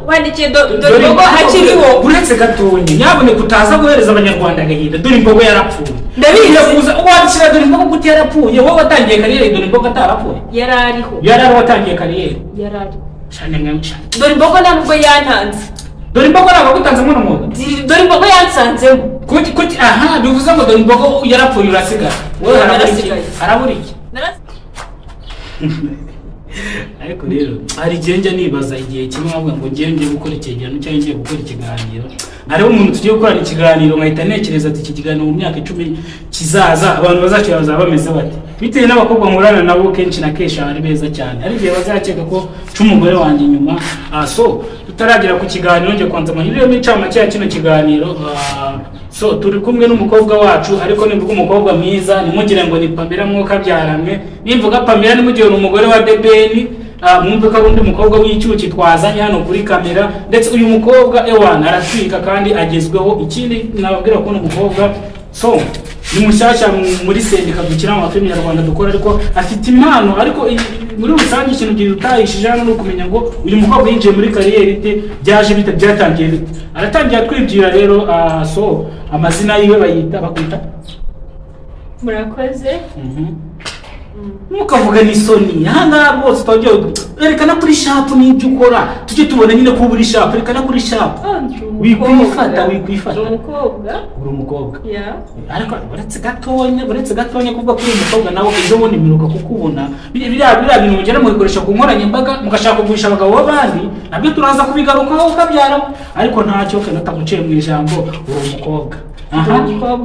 Wandikiye Dore Imbogo akiriho. Uretse gatonya, nyaboneka utaza guhereza abanyarwanda agahinda. Dore Imbogo yarapfuye. Ndabizi. Wandikira Dore Imbogo gute yarapfuye? Wowe watangiye kariyeri Dore Imbogo atarapfuye? Yari ariho. Yari ariho watangiye kariyeri. Yari ariho. Cyane mwe Dore Imbogo ntabwo yantanze. Dore Imbogo ntabwo agutanze muri mwuga. Dore Imbogo yansanzemo. Kuki aha bivuze ngo Dore Imbogo yarapfuye urasigara. Wowe harabura iki? Ariko rero hari igihe njya nibaza igihe kimwe nkavuga ngo ngiye ngiye gukora icyegeranyo cyangwa ngiye gukora ikiganiro, hariho umuntu tugiye gukorana ikiganiro nkahita ntekereza ati iki kiganiro mu myaka 10 kizaza abantu bazakira bazaba bameze bate, bitewe n'abakobwa nkorana nabo kenshi na kenshi ari beza cyane, hari igihe bazakeka ko c'umugore wanjye inyuma. So tutaragera ku kiganiro ngiye kwanza amahirwe n'incamake ya kino kiganiro. So turi kumwe n'umukobwa wacu, ariko nimvuga umukobwa mwiza nimugire ngo ni Pamela mwuka byaramwe, nimvuga Pamela nimugire umugore wa Debeni, mwumve ko ari undi mukobwa w'icyuki twazanye hano kuri kamera. Ndetse uyu mukobwa ewana aratwika kandi agezweho. Ikindi nababwira ko umukobwa so ni mushyashya muri sendika dukina mu mafilimi nyarwanda dukora, ariko afite impano. Ariko muri rusange ikintu gitahishije hano ni ukumenya ngo uyu mukobwa yinjiye muri kariyeri ite, byaje bite, byatangiye bite. Aratangiye atwibwira rero. So amazina yiwe bayita bakwita. Murakoze. Mukavuga n'isoni aha ngaha rwose twagiye erekana kuri shapu n'ibyo ukora, tujye tubona nyine ko uri shapu. Erekana kuri shapu. Wikwifata. Umukobwa. Uri umukobwa. Ariko uretse gatonya kuvuga ko uri umukobwa nawe ejo bundi miruka kukubona. Biriya bintu mugera mubikoresha ku nkoranyambaga mugashaka kugurisha abagabo b'abandi, nabyo turaza kubigarukaho ukabyara. Ariko ntacyo kanatamuciye mu ijambo, uri umukobwa.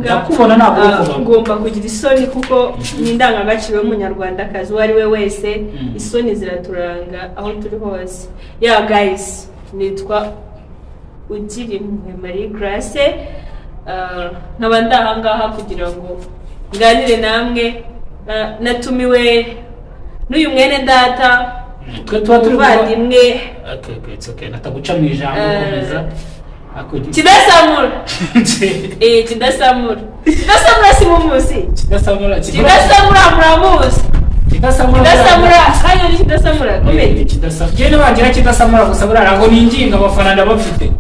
Ndakubona ntabwo ngomba kugira isoni kuko ni indangagaciro y'umunyarwandakazi uwo ari we wese. Isoni ziraturanga aho turi hose. Ya guys, nitwa Ugirimpuhwe Marie Grace, nkaba ndi aha ngaha kugira ngo nganire namwe. Natumiwe n'uyu mwene data twe tuba turi bavandimwe. Okay, nataguca mu ijambo, komeza. Kidasamura. Kidasamura. Kidasamura si mumuzi. Kidasamura. Kidasamura muramuzi. Kidasamura. Kidasamura hano ni Kidasamura komedi. Kidasamura. Jye nabangira Kidasamura gusa burara ngo ninginga abafana ndabafite.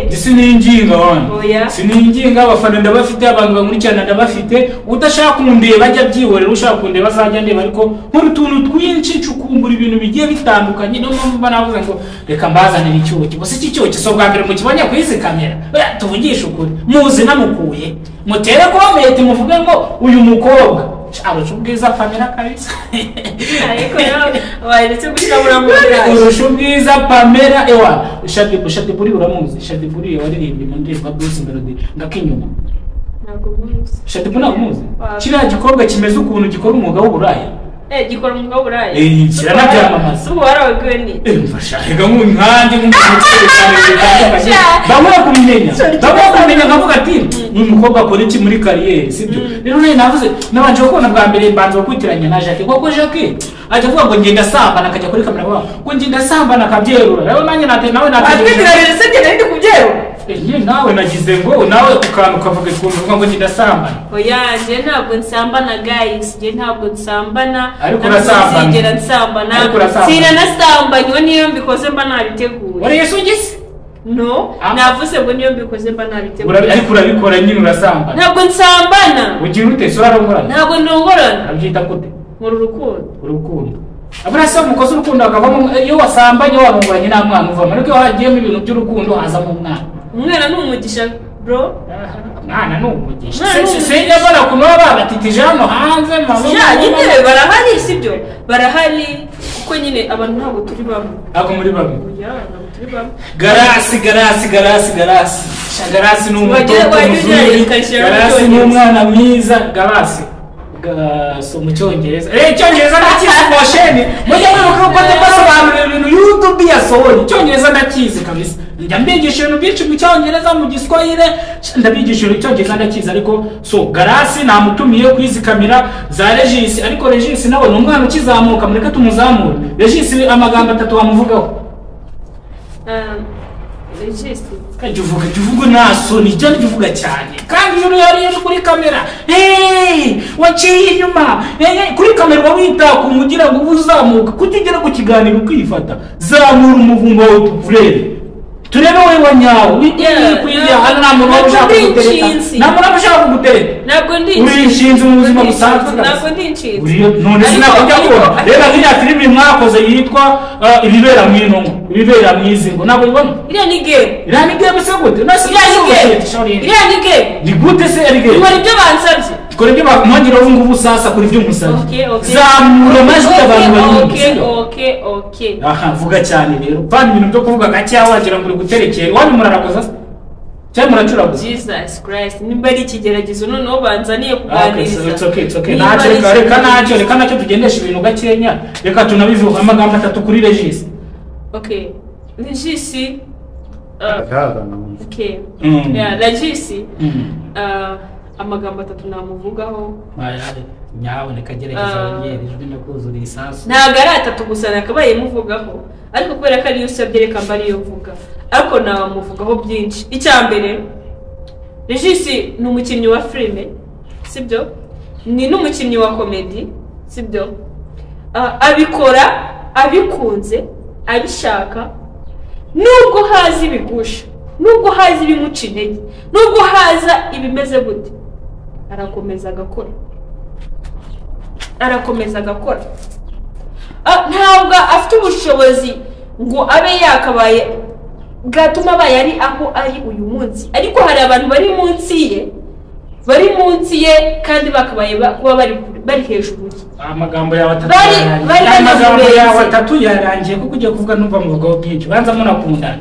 Disi ninginga wana. Sininginga abafana ndabafite, abantu bankurikirana ndabafite. Udashaka kundeba ajya byihorera, ushaka kundeba azajya ndeba, ariko nkora utuntu twinshi cukumbura ibintu bigiye bitandukanye. Niyo mpamvu mba navuze ngo reka mbazanire icyuki. Gusa iki cyuki so bwa mbere mukibonye ku izi kamera. Oya tuvugishe ukuri. Muzi namukuye. Mutere comment muvuge ngo uyu mukobwa arusha ubwiza Pamela kabisa. Ariko nawe waretse gushyira muri urusha ubwiza Pamela ewa. Shadiburi uramuzi? Shadiburi waririmbye mu ndirimbo Bruce Melody ngakinyuma. Ntabwo muzi. Shadiburi ntabwo muzi? Kiriya gikorwa kimeze ukuntu gikora umwuga w'uburaya. Gikora umwuga w'uburaya. Kiranabyamamaza. Ubu warababwiwe ni. Mfasha rega nkanjye nk'umuntu bamwe kumenya. Bamwe kumenya nkavuga ati uyu mukobwa akora iki muri kariyeri, sibyo? Rero nawe navuze nabanje kubona bwa mbere mbanza kwitiranya na Jacques, kuko Jacques ajya avuga ngo ngenda sambana akajya kuri kamera avuga ngo ngenda sambana akabyerura. Rero nanjye nate nawe Atwitiranyije se ngenda ndi kubyerura. Nawe nagize ngo nawe ukantu ukavuga ukuntu uvuga ngo ngenda sambana. Oya nje ntabwo nsambana guys, nje ntabwo nsambana. Ariko urasambana. Sinigera nsambana. Sinanasambanywe niyo mbikoze mba nabiteguye. Wari Yesu ngise? No, navuze ngo niyo mbikoze mba nabiteguye. Ariko urabikora nyine urasambana. Ntabwo nsambana. Ugira ute se urarongorana? Ntabwo ndongorana. Abyita gute? Nkora urukundo. Urukundo. Abura se umukozi urukundo akavamo, iyo wasambanye warongoranye nta mwana uvamo, ariko iyo hagiyemo ibintu by'urukundo hazamo umwana. Umwana ni umugisha bro. Umwana ni umugisha. Sinjya mbona ukuntu baba babatitije hano hanze mama. Ya nyine barahari sibyo? Barahari kuko nyine abantu ntabwo turi bamwe. Ntabwo muri bamwe. Oya ntabwo turi bamwe. Garasi garasi garasi garasi. Garasi ni umutoto muzuri. Garasi ni umwana mwiza. Garasi. So mu cyongereza. Icyongereza ndakizi mosheni. Mujya mwibuka ko ndabasobanurira ibintu YouTube yasohoye. Icyongereza ndakizi kabisa. Njya mbigisha ibintu byinshi mu cyongereza, mu giswahili, ndabigisha icyongereza ndakizi. Ariko so Garasi namutumiye ku izi kamera za Regis, ariko Regis nawe ni umwana ukizamuka, mureke tumuzamure. Regis amagambo atatu wamuvugaho. Regis Kandi uvuga nta soni, jya uvuga cyane. Kandi iyo uri kuri kamera, hey, waciye inyuma. Hey, kuri kamera uba wita ku mugira ngo uzamuka, kuki ugera ku kiganiro ukifata. Zamura umuvumba wawe tukurebe. Turebe wowe wa nyawo. Wikwiye hano nta muntu waba ushaka kugutereta. Nta muntu waba ushaka kugutereta. Ntabwo ndi Uri inshinzi mu buzima busanzwe. Ntabwo ndi inshinzi. None sinakujya kubona. Reba nk'iya filimi mwakoze yitwa Ibibera mu Inongo, Ibibera mu Izingo. Ntabwo ubibona? Iriya ni game. Iriya ni game se gute? Iriya ni game. Ni gute se ari game? Ikora ibyo bansabye. Ikora ibyo bakumwangira ubu ngubu sasa kuri ibyo nkusabye. Zamura amajwi abantu bayumve. Okay. Aha, vuga cyane rero. Vana ibintu byo kuvuga gake wagira ngo uri guterekera. Wanyu murarakoza se? Cyangwa muracuraguza? Jesus Christ, nimba ari ikigeragezo noneho banzaniye kuganiriza. It's okay, it's okay. Ntacyo, reka nacyo tugendesha ibintu gakenya. Reka tunabivuga amagambo atatu kuri Regis. Okay. Regis okay. Yeah, Regis. Amagambo atatu namuvugaho. Nyaboneka gerageza wongere ijwi no kuzura isasu. Ntabwo ari atatu gusa nakabaye muvugaho, ariko kubera ko ariyo usabye reka mba ariyo mvuga. Ariko namuvugaho byinshi. Icya mbere, Regis ni umukinnyi wa filime, sibyo? Ni n'umukinnyi wa komedi, sibyo? Abikora abikunze, abishaka, nubwo haza ibigusha, nubwo haza ibimuca intege, nubwo haza ibimeze gute, arakomeza agakora. Arakomeza agakora. Ntabwo afite ubushobozi ngo abe yakabaye bwatuma abaye ari aho ari uyu munsi, ariko hari abantu bari munsi ye kandi bakabaye kuba bari hejuru ye. Amagambo yawe atatu yarangiye kuko ugiye kuvuga numva muvugaho byinshi. Banza munakundana.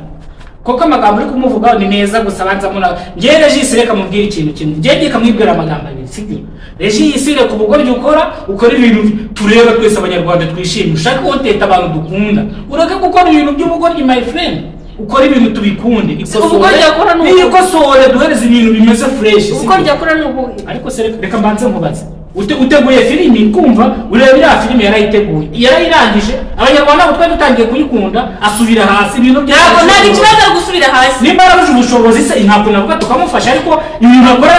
Kuko amagambo uri kumuvugaho ni meza gusa banza muna. Njye Regis reka mubwire ikintu kimwe. Njye reka mwibwira amagambo abiri, sibyo? Regis reka ubugoryi ukora ibintu tureba twese abanyarwanda twishimye. Ushake kontenta abantu dukunda. Ureke gukora ibintu by'ubugoryi my friend. Ukora ibintu tubikunde. Ikosore duhereze ibintu bimeze fresh. Ubugoryi akora ni ubuhe? Ariko se reka mbanze nkubaze. Uteguye filimi kumva ureba iriya filimi yarayiteguye, yarayirangije, abanyarwanda ntabwo twari dutangiye kuyikunda, asubira hasi ibintu bya ntabwo nta ikibazo ari gusubira hasi. Nimba yarabuje ubushobozi se ntabwo navuga tukamufasha, ariko ibintu akora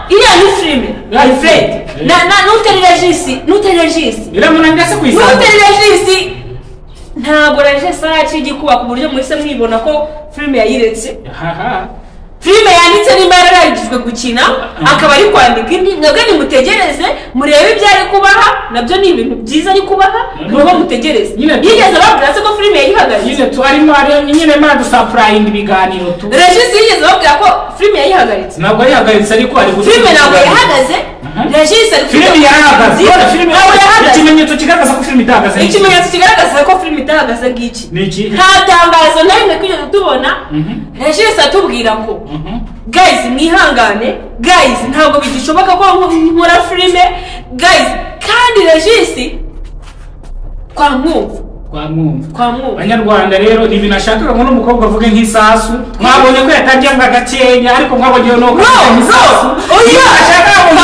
iriya ni filime Alfred na nutari Regis biramunanira se kuyisanga. Nutari Regis ntabwo Regis araciye igikuba ku buryo muhise mwibona ko filime yayiretse. Filime yanditse nimba yararangijwe gukina akaba ari kwandika indi, mwebwe nimutegereze murebe ibyo ari kubaha, nabyo ni ibintu byiza ari kubaha, nubwo mutegereze. Yigeze ababwira se ko filime yayihagaritse? Nyine arimo nyine madusapurayinga ibiganiro tu. Regis yigeze ababwira ko filime yayihagaritse? Ntabwo yayihagaritse, ariko ari filime ntabwo yahagaze. Regis ari filime yarahagaze. Filime yarahagaze. Ikimenyetso kigaragaza ko filime idahagaze. Ikimenyetso kigaragaza ko filime idahagaze ngiki. Ni iki? Nta tangazo na rimwe twigeze tubona Regis atubwira ko guys mwihangane, guys ntabwo bigishoboka ko nkora filime, guys. Kandi Regis twamwumva. Abanyarwanda rero ni ibintu ashakaga ngo n'umukobwa avuge nk'isasu. Mwabonye ko yatangiye avuga gakenya, ariko mwabonye no nk'isasu. Ashaka ngo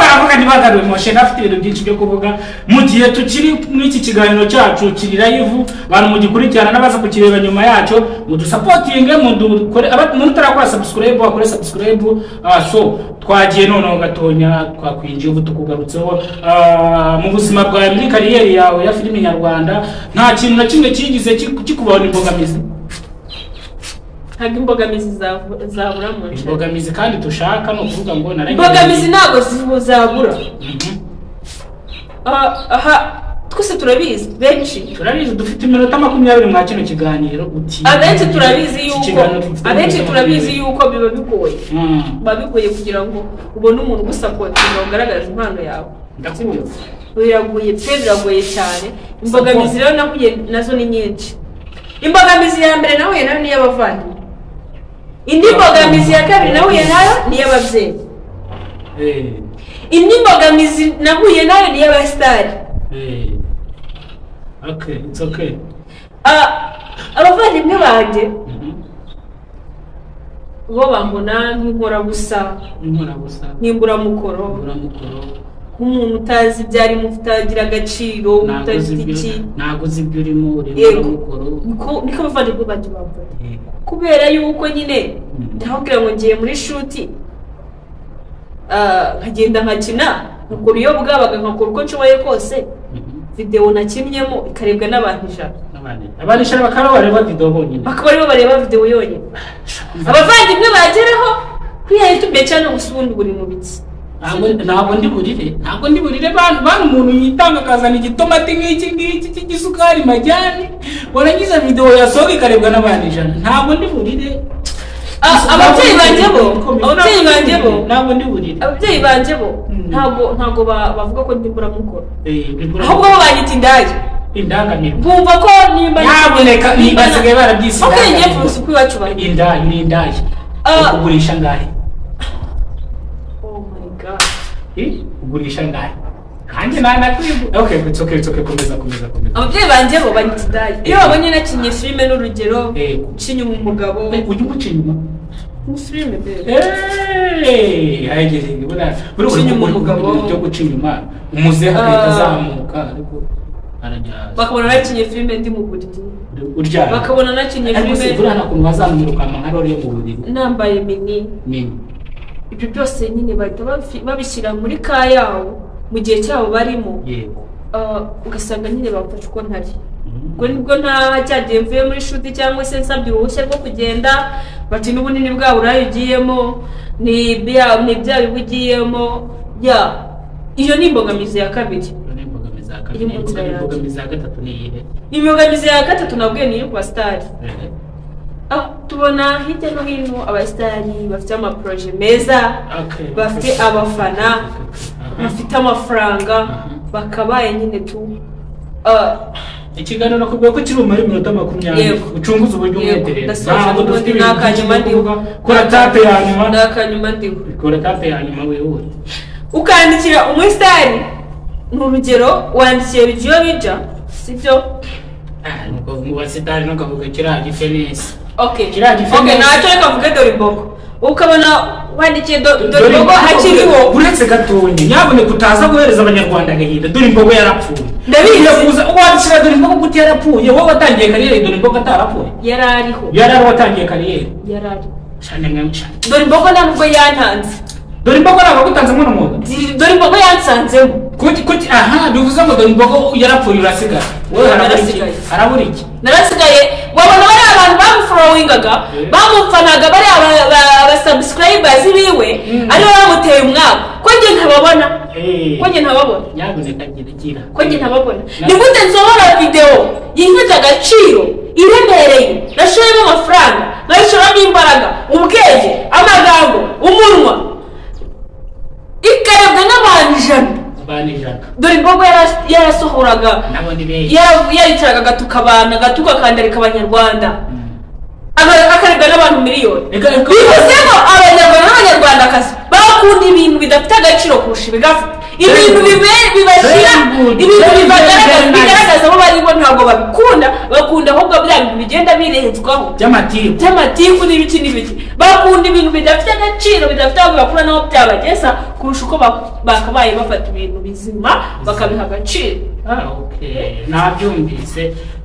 aravuga ntibagaruye Moshe, afite ibintu byinshi byo kuvuga. Mu gihe tukiri muri iki kiganiro cyacu kiri live, abantu mugikurikirana n'abaza kukireba nyuma yacyo, mudusapotinge, mudukore, umuntu utarakora subscribe akore subscribe. So twagiye noneho gatonya twakwinjiye ubu tukugarutseho mu buzima bwawe muri kariyeri yawe ya filime nyarwanda, nta kintu na kimwe kigize kikubona imbogamizi? Ntabwo imbogamizi zabura mu nshuro. Imbogamizi kandi dushaka no kuvuga ngo naranye. Imbogamizi ntabwo zabura. Aha twese turabizi benshi. Turabizi dufite iminota 20 mwa kino kiganiro uti. Abenshi turabizi yuko biba bigoye. Biba bigoye kugira ngo ubone umuntu ugusapotinga ugaragaza impano yawe. Ndakumva. Biragoye pe, biragoye cyane. Imbogamizi rero nahuye nazo ni nyinshi. Imbogamizi ya mbere nahuye nayo ni iy'abavandimwe. Indi mbogamizi ya kabiri nahuye nayo ni iy'ababyeyi. Indi mbogamizi nahuye nayo ni iy'abasitari. Okay, it's okay. Abavandimwe banjye bo bambona nk'inkorabusa, nk'imburamukoro, Nk'umuntu utazi ibyo arimo, utagira agaciro, utazi iki, ntabwo uzi ibyo urimo, niko abavandimwe banjye bamfata. Kubera yuko nyine ndababwira ngo ngiye muri shuti, nkagenda nkakina, nkakora iyo bwabaga, nkakora uko nshoboye kose, videwo nakinnyemo ikarebwa n'abantu 100. Abantu 100 bakaba bareba videwo bonyine, bakaba aribo bareba videwo yonyine. Abavandimwe bageraho kuri YouTube channel gusa, ubundi buri mu biki. Ntabwo ndi burire bantu umuntu yitanga akazana igitomati nk'iki ngiki cy'igisukari majyane, warangiza videwo yasohoka ikarebwa n'abantu 100. Ntabwo ndi burire. Ababyeyi banjye bo ntabwo ndi burire. Ababyeyi banjye bo ntabwo bavuga ko ndi imburamukoro, ahubwo bo banyita indaya, indangamirwa. Bumva ko nimba nyaboneka basigaye barabyise. Okay, ngiye kuvuga uko iwacu bari. Indaya ni indaya. Ukugurisha ngahe? Oh my God. Ugurisha ngahe? Kanjye nanakwibu. Okay, it's okay, it's okay, komeza. Ababyeyi banjye bo banyita indaya. Iyo babonye nakinye filime n'urugero, nca umugabo. Ujya umuca inyuma? Ni filime be. Hayigeze buriya umugabo byo guca inyuma, umuzehe agahita azamuka ariko arajya. Bakabona nakinye filime ndi mu buriri. Uryamye. Bakabona nakinye filime. Ariko se buriya nta kuntu bazamwirukanka nka role yo mu buriri. Nambaye mini. Ibyo byose nyine bahita babishyira muri ka yawo mu gihe cyabo barimo. Yego. Ugasanga nyine bamfashe uko ntari. Ubwo nibwo nta cyagiye mvuye muri shuti cyangwa se nsabye uruhushya rwo kugenda, bati n'ubunini bwa burayi ugiyemo, ni bya biba ugiyemo. Ya, iyo ni imbogamizi ya kabiri. Imbogamizi ya gatatu ni iyihe? Imbogamizi ya gatatu nabwiye ni iyo ku basitari. Tubona hirya no hino abasitari bafite amaporoje meza, bafite abafana, bafite amafaranga, bakabaye nyine tu. Ikiganiro nakubwiye ko kiri bumare iminota 20, ucunguze uburyo umweterera. Ntabwo dufite ibintu byinshi byo kuvuga. Kora tape ya nyuma. N'akanyuma ndiho. Kora tape ya nyuma wihute. Ukandikira umusitari, ni urugero wandikiye Bigiyo Bija, sibyo? Mu basitari ntukavuge kiriya gifenesi. Okay. Okay, ntacyo reka mvuge Dore Imbogo. Ukabona wandikiye Dore Imbogo akiriho. Uretse gatonya, nyaboneka utaza guhereza abanyarwanda agahinda. Dore Imbogo yarapfuye. Ndabizi. Wandikira Dore Imbogo gute yarapfuye? Wowe watangiye kariyeri Dore Imbogo atarapfuye? Yari ariho. Yari ariho watangiye kariyeri. Yari ariho. Cyane mwe. Dore Imbogo nta nubwo yantanze. Dore Imbogo ntabwo agutanze mwana mwuga. Dore Imbogo yansanzemo. Kuki aha bivuze ngo Dore Imbogo yarapfuye urasigara. Wowe harabura iki? Narasigaye. Wabona bari abantu bamufollowingaga, bamufanaga, bari aba subscribers biwe, aribo bamuteye umwaka. Ko nge ntababona. Ko nge ntababona. Nyaboneka gira. Ko nge ntababona. Ni gute nsohora video yifite agaciro, iremereye, nashoyemo amafaranga, nashoramo imbaraga, ubwenge, amagambo, umunwa, ikarebwa n'abantu 100. Dore Imbogo yarasohoraga, yaricaraga agatuka abantu, agatuka akandarika abanyarwanda, akarebwa n'abantu miliyoni. Bivuze ngo abanyarwanda n'abanyarwandakazi bakunda ibintu bidafite agaciro kurusha ibigafite. Ibintu bibashyira, ibintu bigaragaza abo baribo ntabwo babikunda, bakunda ahubwo bya bintu bigenda birenzwaho by'amatiku n'ibiki n'ibiki. Bakunda ibintu bidafite agaciro, bidafite aho bibakura n'aho byabageza, kurusha uko bakabaye bafata ibintu bizima bakabiha agaciro.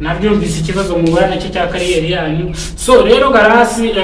Nabyumvise ikibazo muhura nacyo cya kariyeri yanyu. So rero Garasi,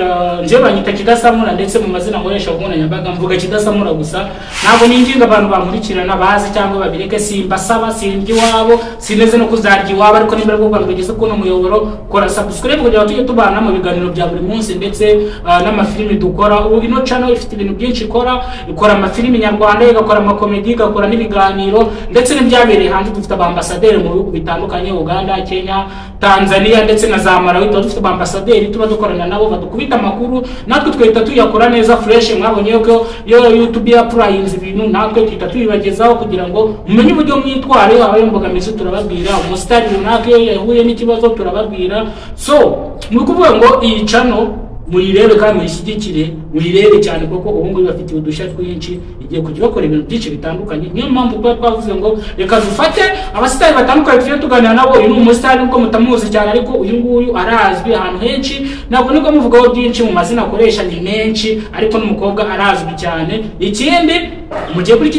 nje banyita Kidasamura, ndetse mu mazina nkoresha ku nkoranyambaga mvuga Kidasamura gusa. Ntabwo ninginga abantu bankurikirana bazi cyangwa babireke, simbasaba, sindya iwabo, sineze no kuzarya iwabo, ariko niba ari bwo bugeze kuno muyoboro, kora subscribe kugira ngo tujye tubana mu biganiro bya buri munsi ndetse n'amafilimi dukora. Ubu ino channel ifite ibintu byinshi ikora, ikora amafilimi nyarwanda, igakora amakomedi, igakora n'ibiganiro ndetse n'ibyabereye hanze. Dufite abambasaderi mu bihugu bitandukanye, Uganda, Kenya, Tanzania ndetse na za Malawi. Tuba dufite abambasaderi tuba dukorana nabo, badukubita amakuru natwe twahita tuyakora neza fresh. Mwabonye ko iyo YouTube yapurayinze ibintu natwe tuhita tubibagezaho kugira ngo mumenye uburyo mwitwara. Habaye imbogamizi turababwira, umusitari runaka iyo yahuye n'ikibazo turababwira. So ni ukuvuga ngo iyi channel Muyirebe kandi muyishyigikire, muyirebe cyane kuko ubu ngubu bafitiye udushya twinshi, igiye kujya bakora ibintu byinshi bitandukanye. Niyo mpamvu tuba twavuze ngo reka dufate abasitari batandukanye tujye tuganira nabo. Uyu ni umusitari nubwo mutamuzi cyane, ariko uyu nguyu arazwi ahantu henshi, ntabwo nibwo muvugaho byinshi, mu mazina akoresha ni menshi, ariko n'umukobwa arazwi cyane. Ikindi mugiye kuri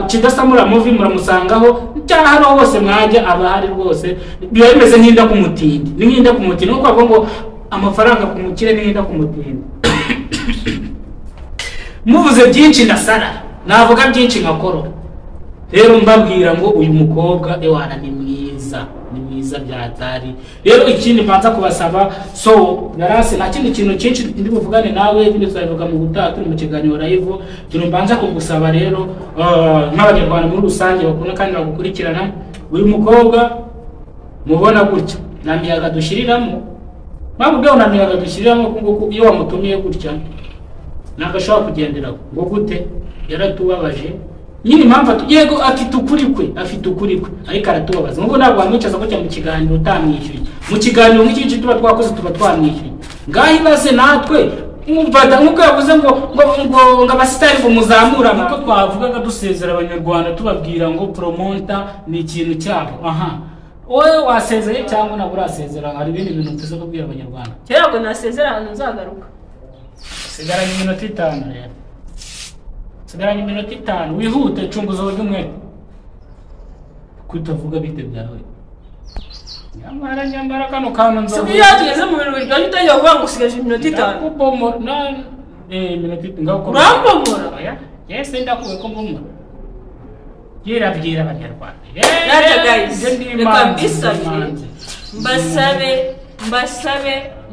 Kidasamura movie muramusangaho, cyangwa hano hose mwajya aba ahari rwose. Biba bimeze nk'inda ku mutindi, ni nk'inda ku mutindi, ni ukuvuga ngo amafaranga ku mukire n'inda ku mutindi. Muvuze byinshi ndasara, navuga byinshi nkakoro. Rero mbabwira ngo uyu mukobwa ewana ni mwiza, ni mwiza byatari. Rero ikindi mbanza kubasaba, so Garasi nta kindi kintu cyinshi ndi buvugane nawe, ibindi tuzabivuga mu gutaha turi mu kiganiro live. Ikintu mbanza kugusaba rero nk'abanyarwanda muri rusange bakunda kandi bagukurikirana, uyu mukobwa mubona gutya nta miyaga dushyiriramo. Mpamvu ubwo nta miyaga dushyiriramo kuko iyo wamutumiye gutya ntabwo ashobora kugendera ngo gute, yaratubabaje nyine. Impamvu yego afite ukuri kwe, afite ukuri kwe, ariko aratubabaza. Nubwo ntabwo wamwicaza gutya mu kiganiro utamwishyuye, mu kiganiro nk'iki tuba twakoze tuba twamwishyuye. Ngaho ibaze natwe nk'uko yavuze ngo ngo abasitari ngo muzamura, nkuko twavugaga dusezera abanyarwanda tubabwira ngo promoter ni ikintu cyabo. Aha wowe wasezeye cyangwa ntabwo urasezera? Hari ibindi bintu tuza kubwira abanyarwanda? Ntabwo nasezera, ahantu nzagaruka. Sigaranye iminota 5 rero, sigaranye iminota 5, wihute, cunguza uburyo umwete kutavuga bite byawe. Nyamara nyamara kano kantu nzo iyo tugeze mu bintu biryoshye utangiye kuvuga ngo usigaje iminota 5, kubomora na iminota 5 ngaho urambomora. Oya yese ndakuwe ko mbomora. Bwira abanyarwanda. Rata guys, reka mbisabire, mbasabe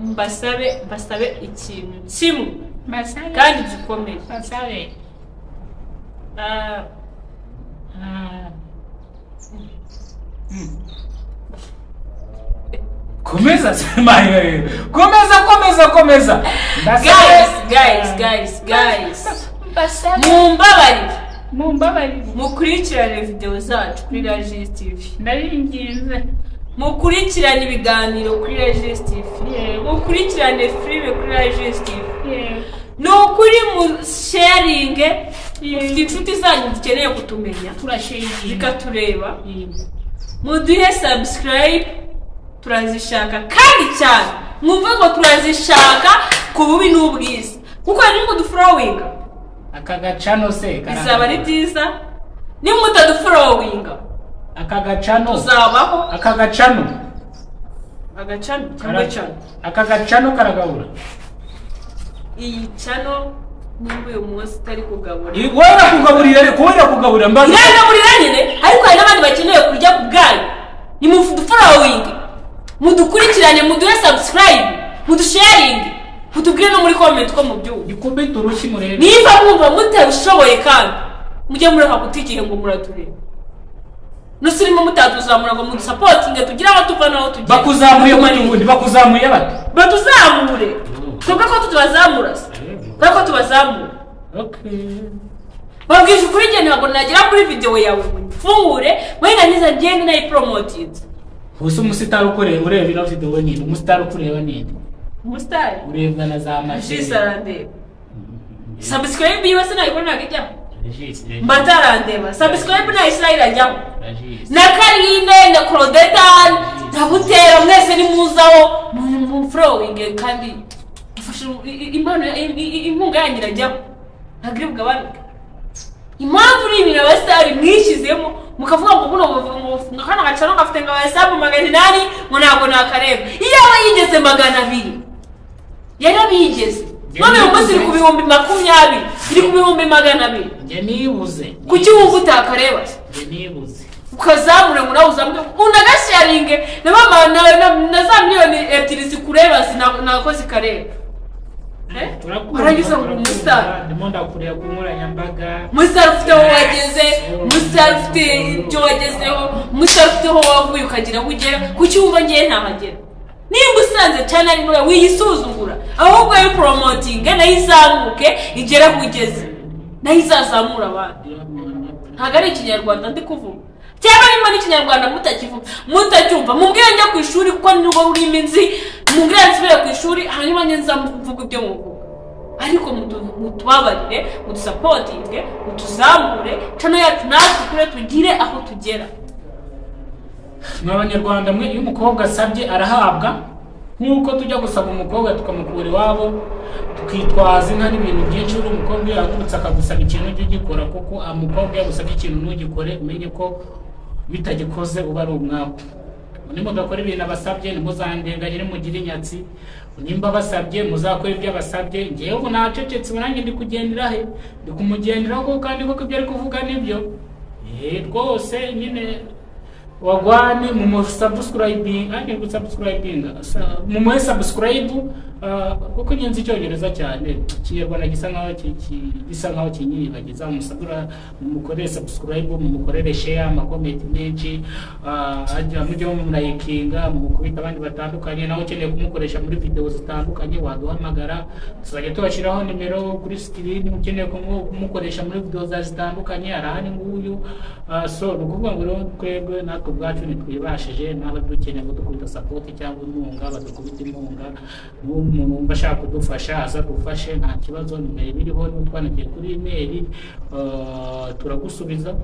mbasabe mbasabe ikintu kimwe kandi gikomeye. Mbasabe. Komeza semaye. Komeza komeza komeza. Guys guys guys guys. Mbasabe. Mumbabarire. Mumbabarire. Mukurikirane video zacu kuri Regis TV. Ndaringinze. Mukurikirane ibiganiro kuri Regis TV. Mukurikirane filime kuri Regis TV. Ni ukuri mu sharing, mufite inshuti zanyu zikeneye kutumenya, zikatureba, muduhe subscribe, turazishaka kandi cyane. Mwumve ngo turazishaka ku bubi n'ubwiza, kuko hari n'ubwo dufollowinga aka gacano se bizaba ari byiza. Nimutadufollowinga aka gacano tuzabaho. Aka gacano agacano cyangwa cano aka gacano karagabura. Iyi cano nimba uyu munsi utari kugabura, wowe kugaburira, wowe kugaburira mbaza iragaburira nyine, ariko hari n'abandi bakeneye kurya ku bwanyu. Nimudufollowinge, mudukurikirane, muduhe subscribe, mudusharinge, mutubwire no muri comment ko mubyumva. Gikubita urushyi murebe niba mwumva mutabishoboye, kandi mujye mureka guta igihe ngo muraturebe. Nusirimo mutatuzamura ngo mudusapotinge tugire aho tuva n'aho tugera. Bakuzamuye ubundi, bakuzamuye bate? Batuzamure twebwe ko tutubazamura se, twebwe ko tubazamura. Okay. Babwije ukuri, njye ntabwo nagera kuri video yawe ngo mfungure wenda nkiza ngende nayipromotinze. Gusa umusitari ukureba ureba ino video nini, umusitari ukureba nini? Umusitari urebwa na za mashini. Regis arandeba. Subscribe yiwe sinayikora ntabwo ijyaho. Mbatarandeba. Subscribe nayishyira irajyaho. Na Karine na Claudeta na Butera mwese nimuzaho mu following kandi mfashe impano inkunga yanyu irajyaho. Ntabwo iri bugabanuke. Impamvu ni ibintu abasitari mwishyizemo mukavuga ngo buno ngo kano gacano gafite ngo abasabu 800 ngo ntabwo nakareba. Iyo aba yigeze 200 yarabigeze. None uyu munsi iri ku 20,000, iri ku 200,000. Njye nibuze. Kuki wumva utakareba? Njye nibuze. Ukazamura ngo nawe uzamuke unagasharinge na mama na za 2 miliyoni zikureba nako zikareba. Waragize ngo umusitari. Ndimo ndakureba ku nkoranyambaga. Umusitari ufite aho wageze, umusitari ufite ibyo wagezeho, umusitari ufite aho wavuye ukagira aho ugera, kuki wumva ngewe ntahagera? Nimba usanze cyane ari ntoya wiyisuzugura, ahubwo yo promotinga nayo izamuke igere aho ugeze, nayo izazamura abantu. Ntabwo ari ikinyarwanda ndi kuvuga, cyangwa nimba n'ikinyarwanda mutakivuga mutacyumva, mubwire njya ku ishuri kuko nirwo rurimi nzi, Mumbwire nsubire ku ishuri, hanyuma njye nza mvuga ibyo muvuga. Ariko mutubabarire, mudusapotinge, mutuzamure channel yacu, natwe kure tugire aho tugera. Mwe Abanyarwanda mwe, iyo umukobwa asabye arahabwa. Nk'uko tujya gusaba umukobwa tukamukura iwabo, tukitwaza inka n'ibintu byinshi, uri umukobwa iyo yahagurutse akagusaba ikintu, ujye ugikora, kuko umukobwa iyo agusabye ikintu ntugikore, umenye ko bitagikoze uba ari umwaku. Nimudakora ibintu abasabye, ntimuzandenganye, nimugire inyatsi. Nimba basabye, muzakora ibyo abasabye. Ngewe ubu nacecetse, ubu nanjye ndi kugendera he, ndi kumugenderaho koko, kandi koko ibyo ari kuvuga nibyo. Rwose nyine wagwan, mumusubscribing, nanjye gusubscribing, mumuhe subscribe, kuko nyenzi icyongereza cyane, Ikinyarwanda gisa nkaho gisa nkaho kinyibagiza. Mumusabura, mumukorere subscribe, mumukorere share, amakomenti menshi, ajya mujye mumulayikinga, mumukubita abandi batandukanye. Nawe ukeneye kumukoresha muri video zitandukanye, waduhamagara, tuzajya tubashyiraho nimero kuri screen. Ukeneye kumukoresha muri video za zitandukanye, arahari nguyu. So ni ukuvuga ngo rero twebwe natwe ubwacu ntitwibashije, n'aba dukeneye kudukubita support cyangwa inkunga, badukubita inkunga. N'umuntu wumva ashaka kudufasha, aza agufashe, nta kibazo. Nimero ibiriho, n'utwandikiye kuri email, turagusubiza.